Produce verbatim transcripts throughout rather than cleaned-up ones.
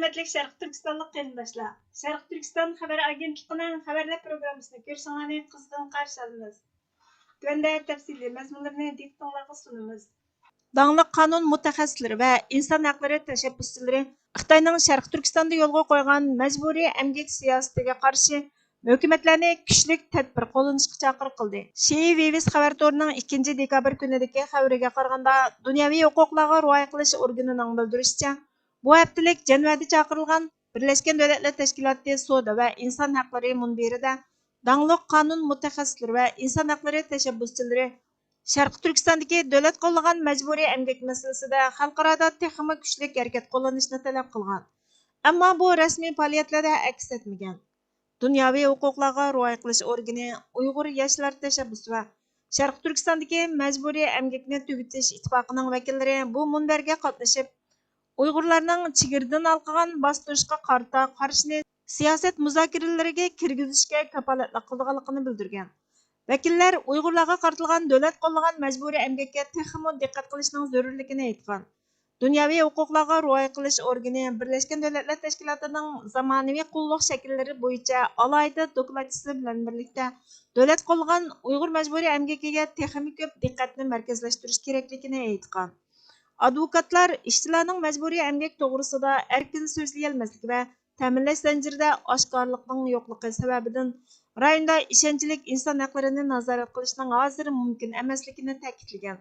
ھۆرمەتلىك شەرقىي تۈركىستانلىق قېرىنداشلار، شەرقىي تۈركىستان خەۋەر ئاگېنتلىقىنىڭ خەۋەرلەر پروگراممىسىنى كۆرۈشۈڭلارنى قىزغىن قارشى ئالىمىز. تۆۋەندە تەپسىلىي مەزمۇنلىرىنى دىققىتىڭلارغا سۇنىمىز. داڭلىق قانۇن مۇتەخەسسىسلىرى ۋە ئىنسان ھەقلىرى تەشەببۇسچىلىرى خىتاينىڭ شەرقىي تۈركىستاندا يولغا قويغان مەجبۇرىي ئەمگەك سىياسىتىگە قارشى ھۆكۈمەتلەرنى كۈچلۈك تەدبىر قوللىنىشقا چاقىرىق قىلدى. شىئى ۋىۋىس خەۋەر تورىنىڭ ئىككىنچى دېكابىر كۈنىدىكى خەۋىرىگە قارىغاندا، دۇنياۋى ھوقۇقلارغا رىئايە قىلىش ئورگىنىنىڭ بىلدۈرۈشىچە، بۇ ھەپتىلىك جەنۋەدە چاقىرىلغان بىرلەشكەن دۆلەتلەر تەشكىلاتى سودا ۋە ئىنسان ھەقلىرى مۇنبىرىدە داڭلىق قانۇن مۇتەخەسسىسلىرى ۋە ئىنسان ھەقلىرى تەشەببۇسچىلىرى شەرقىي تۈركىستاندىكى دۆلەت قوللىغان مەجبۇرىي ئەمگەك مەسىلىسىدە خەلقئارادا تېخىمۇ كۈچلۈك ھەرىكەت قوللىنىشنى تەلەپ قىلغان. ئەمما بۇ رەسمىي پائالىيەتلەردە ئەكس ئەتمىگەن. دۇنياۋى ھوقۇقلارغا رىئايە قىلىش ئورگىنى، ئۇيغۇر ياشلار تەشەببۇسى ۋە شەرقىي تۈركىستاندىكى مەجبۇرىي ئەمگەكنى تۈگىتىش ئىتتىپاقىنىڭ ۋەكىللىرى بۇ مۇنبەرگە قاتنىشىپ، ئۇيغۇرلارنىڭ چېگرىدىن ھالقىغان باستۇرۇشقا قارىتا قارشىنى سىياسەت مۇزاكىرىلىرىگە كىرگۈزۈشكە كاپالەتلىك قىلىدىغانلىقىنى بىلدۈرگەن. ۋەكىللەر ئۇيغۇرلارغا قارىتىلغان دۆلەت قوللىغان مەجبۇرىي ئەمگەككە تېخىمۇ دىققەت قىلىشنىڭ زۆرۈرلۈكىنى ئېيتقان. دۇنياۋى ھوقۇقلارغا رىئايە قىلىش ئورگىنى بىرلەشكەن دۆلەتلەر تەشكىلاتىنىڭ زامانىۋى قۇللۇق شەكىللىرى بويىچە ئالاھىدە دوكلاتچىسى بىلەن بىرلىكتە دۆلەت قوللىغان ئۇيغۇر مەجبۇرىي ئەمگىكىگە تېخىمۇ كۆپ دىققەتنى مەركەزلەشتۈرۈش كېرەكلىكىنى ئېيتقان. ئادۋوكاتلار ئىشچىلارنىڭ مەجبۇرىي ئەمگەك توغرىسىدا ئەركىن سۆزلىيەلمەسلىكى ۋە تەمىنلەش زەنجىرىدە ئاشكارىلىقنىڭ يوقلۇقى سەۋەبىدىن، رايوندا ئىشەنچلىك ئىنسان ھەقلىرىنى نازارەت قىلىشنىڭ ھازىر مۇمكىن ئەمەسلىكىنى تەكىتلىگەن.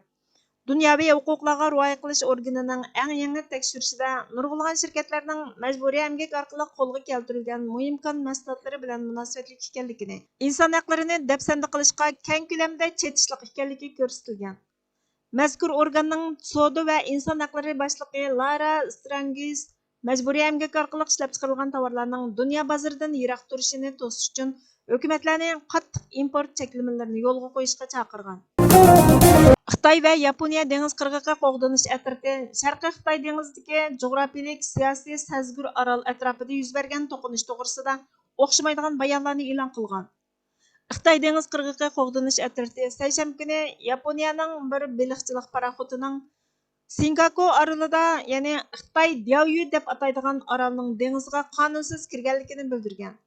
دۇنياۋى ھوقۇقلارغا رىئايە قىلىش ئورگىنىنىڭ ئەڭ يېڭى تەكشۈرۈشىدە نۇرغۇنلىغان شىركەتلەرنىڭ مەجبۇرىي ئەمگەك ئارقىلىق قولغا كەلتۈرۈلگەن مۇھىم كان مەھسۇلاتلىرى بىلەن مۇناسىۋەتلىك ئىكەنلىكىنى، ئىنسان ھەقلىرىنى دەپسەندە قىلىشقا كەڭ كۆلەمدە چېتىشلىق ئىكەنلىكى كۆرسىتىلگەن. مەزكۇر ئورگاننىڭ سودا ۋە ئىنسان ھەقلىرى باشلىقى لارا سترانگېس مەجبۇرىي ئەمگەك ئارقىلىق ئىشلەپچىقىرىلغان تاۋارلارنىڭ دۇنيا بازىرىدىن يىراق تۇرۇشىنى توسۇش ئۈچۈن ھۆكۈمەتلەرنى قاتتىق ئىمپورت چەكلىمىلىرىنى يولغا قويۇشقا چاقىرغان. خىتاي ۋە ياپونىيە دېڭىز قىرغىقى قوغدىنىش ئەترىتى شەرقىي خىتاي دېڭىزىدىكى جۇغراپىيىلىك سىياسىي سەزگۈر ئارال ئەتراپىدا يۈز بەرگەن توقۇنۇش توغرىسىدا ئوخشىمايدىغان بايانلارنى ئېلان قىلغان. خىتاي دېڭىز قىرغىقى قوغدىنىش ئەترىتى سەيشەنبە كۈنى ياپونىيەنىڭ بىر بېلىقچىلىق پاراخوتىنىڭ سىنكاكو ئارىلىدا، يەنى خىتاي دياۋيۈ دەپ ئاتايدىغان ئارالنىڭ دېڭىزغا قانۇنسىز كىرگەنلىكىنى بىلدۈرگەن.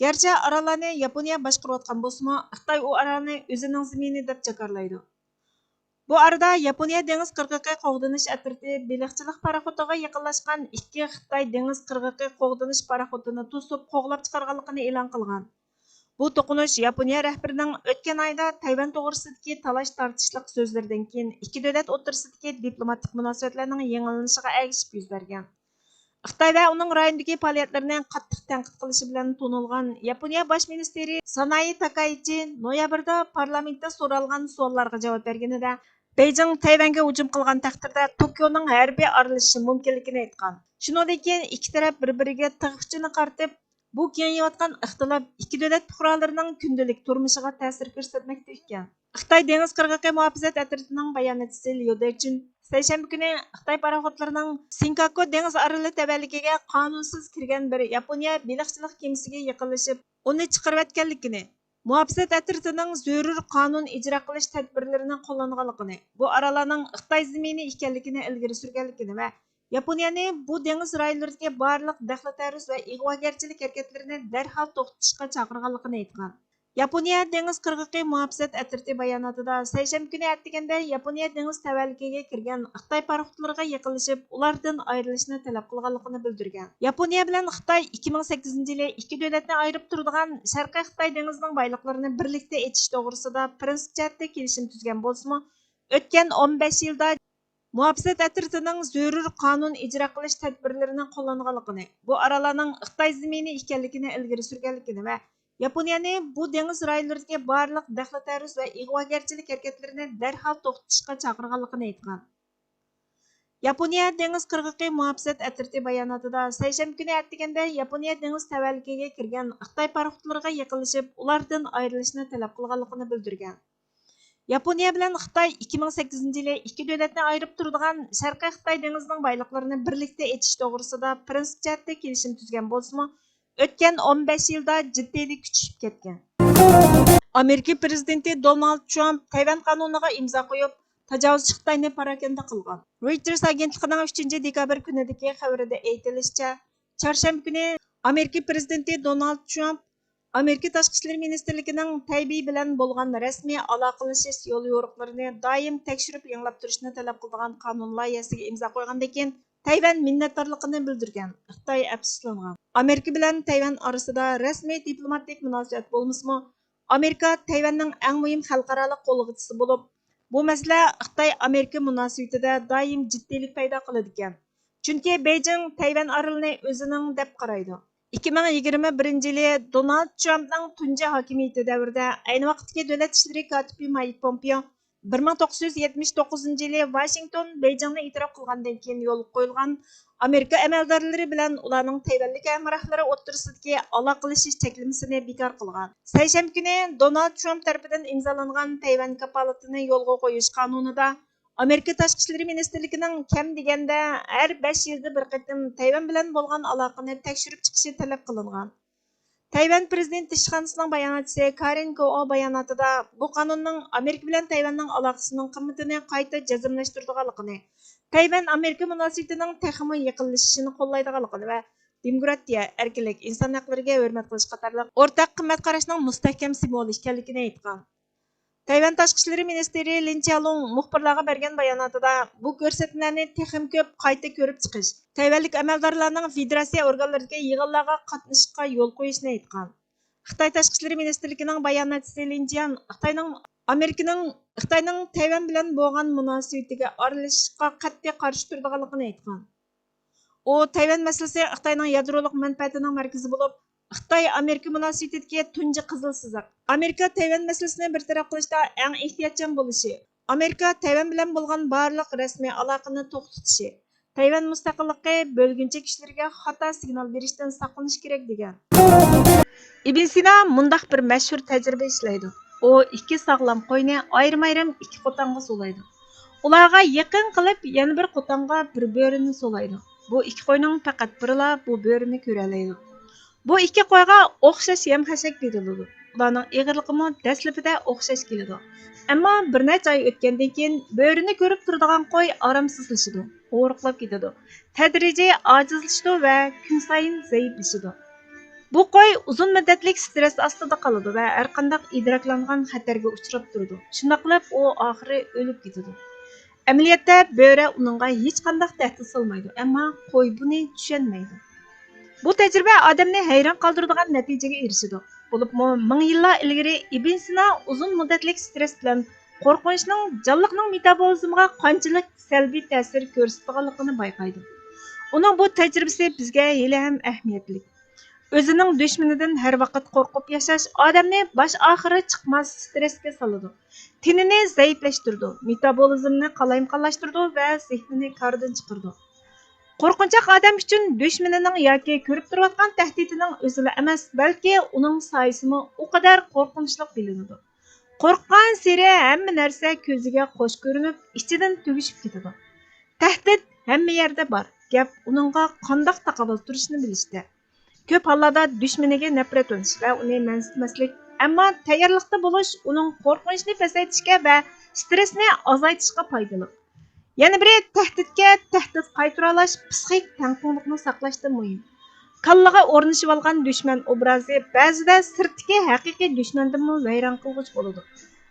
گەرچە ئاراللارنى ياپونىيە باشقۇرۇۋاتقان بولسىمۇ، خىتاي ئۇ ئارالنى ئۆزىنىڭ زېمىنى دەپ جاكارلايدۇ. بۇ ئارىدا ياپونىيە دېڭىز قىرغىقى قوغدىنىش ئەترىتى بېلىقچىلىق پاراخوتىغا يېقىنلاشقان ئىككى خىتاي دېڭىز قىرغىقى قوغدىنىش پاراخوتىنى توسۇپ، قوغلاپ چىقارغانلىقىنى ئېلان قىلغان. بۇ توقۇنۇش ياپونىيە رەھبىرىنىڭ ئۆتكەن ئايدا تەيۋەن توغرىسىدىكى تالاش-تارتىشلىق سۆزلىرىدىن كېيىن ئىككى دۆلەت ئوتتۇرىسىدىكى دىپلوماتىك مۇناسىۋەتلەرنىڭ يېڭىلىنىشىغا ئەگىشىپ يۈز بەرگەن. خىتاي ۋە ئۇنىڭ رايوندىكى پائالىيەتلىرىنى قاتتىق تەنقىد قىلىشى بىلەن تونۇلغان ياپونىيە باش مىنىستىرى ساناي تاكايچى نويابىردا پارلامېنتتا سورالغان سوئاللارغا جاۋاب بەرگىنىدە، بېيجىڭ تەيۋەنگە ھۇجۇم قىلغان تەقدىردە توكيونىڭ ھەربىي ئارىلىشىشى مۇمكىنلىكىنى ئېيتقان. شۇنىڭدىن كېيىن ئىككى تەرەپ بىر-بىرىگە تىغ ئۇچىنى قارىتىپ، بۇ كېڭىيىۋاتقان ئىختىلاپ ئىككى دۆلەت پۇقرالىرىنىڭ كۈندىلىك تۇرمۇشىغا تەسىر كۆرسەتمەكتە ئىكەن. خىتاي دېڭىز قىرغىقى مۇھاپىزەت ئەترىتىنىڭ باياناتچىسى ليۇ دېچۈن سەيشەنبە كۈنى خىتاي پاراخوتلىرىنىڭ سىنكاكو دېڭىز ئارىلى تەۋەلىكىگە قانۇنسىز كىرگەن بىر ياپونىيە بېلىقچىلىق كېمىسىگە يېقىنلىشىپ، ئۇنى چىقىرىۋەتكەنلىكىنى، مۇھاپىزەت ئەترىتىنىڭ زۆرۈر قانۇن ئىجرا قىلىش تەدبىرلىرىنى قوللانغانلىقىنى، بۇ ئاراللارنىڭ خىتاي زېمىنى ئىكەنلىكىنى ئىلگىرى سۈرگەنلىكىنى ۋە ياپونىيەنى بۇ دېڭىز رايونلىرىدىكى بارلىق دەخلى-تەرۇز ۋە ئىغۋاگەرچىلىك ھەرىكەتلىرىنى دەرھال توختىتىشقا چاقىرغانلىقىنى ئېيتقان. ياپونىيە دېڭىز قىرغىقى مۇھاپىزەت ئەترىتى باياناتىدا سەيشەنبە كۈنى ئەتىگەندە ياپونىيە دېڭىز تەۋەلىكىگە كىرگەن خىتاي پاراخوتلىرىغا يېقىنلىشىپ، ئۇلاردىن ئايرىلىشنى تەلەپ قىلغانلىقىنى بىلدۈرگەن. ياپونىيە بىلەن خىتاي ئىككى مىڭ سەككىزىنچى يىلى ئىككى دۆلەتنى ئايرىپ تۇرىدىغان شەرقىي خىتاي دېڭىزىنىڭ بايلىقلىرىنى بىرلىكتە ئېچىش توغرىسىدا پىرىنسىپ جەھەتتە كېلىشىم تۈزگەن بولسىمۇ، ئۆتكەن ئون بەش يىلدا مۇھاپىزەت ئەترىتىنىڭ زۆرۈر قانۇن ئىجرا قىلىش تەدبىرلىرىنى قوللانغانلىقىنى، بۇ ئاراللارنىڭ خىتاي زېمىنى ئىكەنلىكىنى ئىلگىرى سۈرگەنلىكىنى ۋە ياپونىيەنى بۇ دېڭىز رايونلىرىدىكى بارلىق دەخلى-تەرۇز ۋە ئىغۋاگەرچىلىك ھەرىكەتلىرىنى دەرھال توختىتىشقا چاقىرغانلىقىنى ئېيتقان. ياپونىيە دېڭىز قىرغىقى مۇھاپىزەت ئەترىتى باياناتىدا سەيشەنبە كۈنى ئەتىگەندە ياپونىيە دېڭىز تەۋەلىكىگە كىرگەن خىتاي پاراخوتلىرىغا يېقىنلىشىپ، ئۇلاردىن ئايرىلىشنى تەلەپ قىلغانلىقىنى بىلدۈرگەن. ياپونىيە بىلەن خىتاي ئىككى مىڭ سەككىزىنچى يىلى ئىككى دۆلەتنى ئايرىپ تۇرىدىغان شەرقىي خىتاي دېڭىزىنىڭ بايلىقلىرىنى بىرلىكتە ئېچىش توغرىسىدا پىرىنسىپ جەھەتتە كېلىشىم تۈزگەن بولسىمۇ، ئۆتكەن ئون بەش يىلدا جىددىيلىك كۈچىيىپ كەتكەن. ئامېرىكا پىرېزىدېنتى دونالد ترامپ تەيۋەن قانۇنىغا ئىمزا قويۇپ، تاجاۋۇزچى خىتاينى پاراكەندە قىلغان. رويتېرس ئاگېنتلىقىنىڭ ئۈچىنچى دېكابىر كۈنىدىكى خەۋىرىدە ئېيتىلىشىچە، چارشەنبە كۈنى ئامېرىكا پىرېزىدېنتى دونالد ترامپ ئامېرىكا تاشقى ئىشلار مىنىستىرلىكىنىڭ تەيۋەن بىلەن بولغان رەسمىي ئالاقىلىشىش يوليورۇقلىرىنى دائىم تەكشۈرۈپ يېڭىلاپ تۇرۇشنى تەلەپ قىلىدىغان قانۇن لايىھەسىگە ئىمزا قويغاندىن كېيىن، تەيۋەن مىننەتدارلىقىنى بىلدۈرگەن، خىتاي ئەپسۇسلانغان. ئامېرىكا بىلەن تەيۋەن ئارىسىدا رەسمىي دىپلوماتىك مۇناسىۋەت بولمىسىمۇ، ئامېرىكا تەيۋەننىڭ ئەڭ مۇھىم خەلقئارالىق قوللىغۇچىسى بولۇپ، بۇ مەسىلە خىتاي ئامېرىكا مۇناسىۋىتىدە دائىم جىددىيلىك پەيدا قىلىدىكەن. چۈنكى بېيجىڭ تەيۋەن ئارىلىنى ئۆزىنىڭ دەپ قارايدۇ. ئىككى مىڭ يىگىرمە بىرىنچى يىلى دونالد ترامپنىڭ تۇنجى ھاكىمىيىتى دەۋرىدە ئەينى ۋاقىتتىكى دۆلەت ئىشلىرى كاتىپى مايك پومپېئو بىر مىڭ توققۇز يۈز يەتمىش توققۇزىنچى يىلى ۋاشىنگتون بېيجىڭنى ئېتىراپ قىلغاندىن كېيىن يولغا قويۇلغان ئامېرىكا ئەمەلدارلىرى بىلەن ئۇلارنىڭ تەيۋەنلىك ھەمراھلىرى ئوتتۇرىسىدىكى ئالاقىلىشىش چەكلىمىسىنى بىكار قىلغان. سەيشەنبە كۈنى دونالد ترامپ تەرىپىدىن ئىمزالانغان تەيۋەن كاپالىتىنى يولغا قويۇش قانۇنىدا ئامېرىكا تاشقى ئىشلىرى مىنىستىرلىكىنىڭ كەم دېگەندە ھەر بەش يىلدا بىر قېتىم تەيۋەن بىلەن بولغان ئالاقىنى تەكشۈرۈپ چىقىشى تەلەپ قىلىنغان. تەيۋەن پىرېزىدېنت ئىشخانىسىنىڭ باياناتچىسى كارىن كوئو باياناتىدا، بۇ قانۇننىڭ ئامېرىكا بىلەن تەيۋەننىڭ ئالاقىسىنىڭ قىممىتىنى قايتا جەزملەشتۈرىدىغانلىقىنى، تەيۋەن ئامېرىكا مۇناسىۋىتىنىڭ تېخىمۇ يېقىنلىشىشىنى قوللايدىغانلىقىنى ۋە دېموكراتىيە، ئەركىنلىك، ئىنسان ھەقلىرىگە ھۆرمەت قىلىش قاتارلىق ئورتاق قىممەت قاراشنىڭ مۇستەھكەم سىمۋولى ئىكەنلىكىنى ئېيتقان. تەيۋەن تاشقى ئىشلىرى مىنىستىرى لىن چيالۇڭ مۇخبىرلارغا بەرگەن باياناتىدا، بۇ كۆرسەتمىلەرنى تېخىمۇ كۆپ قايتا كۆرۈپ چىقىش، تەيۋەنلىك ئەمەلدارلارنىڭ فېدېراتسىيە ئورگانلىرىدىكى يىغىنلارغا قاتنىشىشقا يول قويۇشنى ئېيتقان. خىتاي تاشقى ئىشلىرى مىنىستىرلىكىنىڭ باياناتچىسى لىن جيان خىتاينىڭ ئامېرىكىنىڭ خىتاينىڭ تەيۋەن بىلەن بولغان مۇناسىۋىتىگە ئارىلىشىشقا قەتئىي قارشى تۇرىدىغانلىقىنى ئېيتقان. ئۇ تەيۋەن مەسىلىسى خىتاينىڭ يادرولۇق مەنپەئەتىنىڭ مەركىزى بولۇپ، خىتاي ئامېرىكا مۇناسىۋىتىدىكى تۇنجى قىزىل سىزىق. ئامېرىكا تەيۋەن مەسىلىسىنى بىر تەرەپ قىلىشتا ئەڭ ئېھتىياتچان بولۇشى، ئامېرىكا تەيۋەن بىلەن بولغان بارلىق رەسمىي ئالاقىنى توختىتىشى، تەيۋەن مۇستەقىللىقى بۆلگۈنچى كۈچلىرىگە خاتا سىگنال بېرىشتىن ساقلىنىش كېرەك، دېگەن. ئىبن سىنا مۇنداق بىر مەشھۇر تەجرىبە ئىشلەيدۇ. ئۇ ئىككى ساغلام قوينى ئايرىم-ئايرىم ئىككى قوتانغا سولايدۇ. ئۇلارغا يېقىن قىلىپ يەنە بىر قوتانغا بىر بۆرىنى سولايدۇ. بۇ ئىككى قوينىڭ پەقەت بىرىلا بۇ بۆرىنى كۆرەلەيدۇ. بۇ ئىككى قويغا ئوخشاش يەم-خەشەك بېرىلىدۇ. ئۇلارنىڭ ئېغىرلىقىمۇ دەسلىپىدە ئوخشاش كېلىدۇ. ئەمما بىر نەچچە ئاي ئۆتكەندىن كېيىن بۆرىنى كۆرۈپ تۇرىدىغان قوي ئارامسىزلىشىدۇ، ئورۇقلاپ كېتىدۇ، تەدرىجىي ئاجىزلىشىدۇ ۋە كۈنسايىن زەئىپلىشىدۇ. بۇ قوي ئۇزۇن مۇددەتلىك سترېس ئاستىدا قالىدۇ ۋە ھەرقانداق ئىدراكلانغان خەتەرگە ئۇچراپ تۇرىدۇ. شۇنداق قىلىپ ئۇ ئاخىرى ئۆلۈپ كېتىدۇ. ئەمەلىيەتتە بۆرە ئۇنىڭغا ھېچقانداق تەھدىت سالمايدۇ، ئەمما قوي بۇنى چۈشەنمەيدۇ. بۇ تەجرىبە ئادەمنى ھەيران قالدۇرىدىغان نەتىجىگە ئېرىشىدۇ. بولۇپمۇ مىڭ يىللار ئىلگىرى ئىبن سىنا ئۇزۇن مۇددەتلىك سترېس بىلەن قورقۇنچنىڭ جانلىقنىڭ مېتابولىزمىغا قانچىلىك سەلبىي تەسىر كۆرسىتىدىغانلىقىنى بايقايدۇ. ئۇنىڭ بۇ تەجرىبىسى بىزگە ھېلىھەم ئەھمىيەتلىك. ئۆزىنىڭ دۈشمىنىدىن ھەر ۋاقىت قورقۇپ ياشاش ئادەمنى باش ئاخىرى چىقماس سترېسكە سالىدۇ. تېنىنى زەئىپلەشتۈرىدۇ، مېتابولىزمنى قالايمىقانلاشتۇرىدۇ ۋە زېھنىنى كاردىن چىقىرىدۇ. قورقۇنچاق ئادەم ئۈچۈن دۈشمىنىنىڭ ياكى كۆرۈپ تۇرۇۋاتقان تەھدىتىنىڭ ئۆزىلا ئەمەس، بەلكى ئۇنىڭ سايىسىمۇ ئۇ قەدەر قورقۇنچلۇق بىلىنىدۇ. قورققانسېرى ھەممە نەرسە كۆزىگە قوش كۆرۈنۈپ، ئىچىدىن تۈگىشىپ كېتىدۇ. تەھدىت ھەممە يەردە بار، گەپ ئۇنىڭغا قانداق تاقابىل تۇرۇشنى بىلىشتە. كۆپ ھاللاردا دۈشمىنىگە نەپرەتلىنىش ۋە ئۇنى مەنسىتمەسلىك، ئەمما تەييارلىقتا بولۇش ئۇنىڭ قورقۇنچنى پەسەيتىشكە ۋە سترېسنى ئازايتىشقا پايدىلىق. يەنە بىرى، تەھدىتكە تەھدىت قايتۇرالاش، پىسخىك تەڭپۇڭلۇقنى ساقلاشتا مۇھىم. كاللىغا ئورنىشىۋالغان دۈشمەن ئوبرازى بەزىدە سىرتتىكى ھەقىقىي دۈشمەندىنمۇ ۋەيران قىلغۇچ بولىدۇ.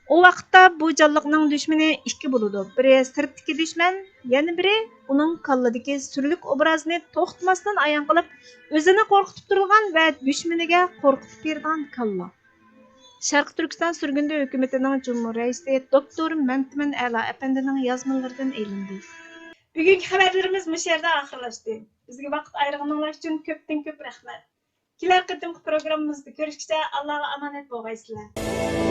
ئۇ ۋاقىتتا بۇ جانلىقنىڭ دۈشمىنى ئىككى بولىدۇ، بىرى سىرتتىكى دۈشمەن، يەنە بىرى ئۇنىڭ كاللىدىكى سۈرلۈك ئوبرازىنى توختىماستىن ئايان قىلىپ، ئۆزىنى قورقۇتۇپ تۇرىدىغان ۋە دۈشمىنىگە قورقۇتۇپ بېرىدىغان كاللا. شەرقىي تۈركىستان سۈرگۈندە ھۆكۈمىتىنىڭ جۇمھۇر رەئىسى دوكتور مەمتىمىن ئەلا ئەپەندىنىڭ يازمىلىرىدىن ئېلىندى. بۈگۈنكى خەۋەرلىرىمىز مۇشۇ يەردە ئاخىرلاشتى. بىزگە ۋاقىت ئايرىغىنىڭلار ئۈچۈن كۆپتىن كۆپ رەھمەت. كېلەر قېتىمقى پروگراممىمىزدا كۆرۈشكىچە ئاللاغا ئامانەت بولغايسىلەر.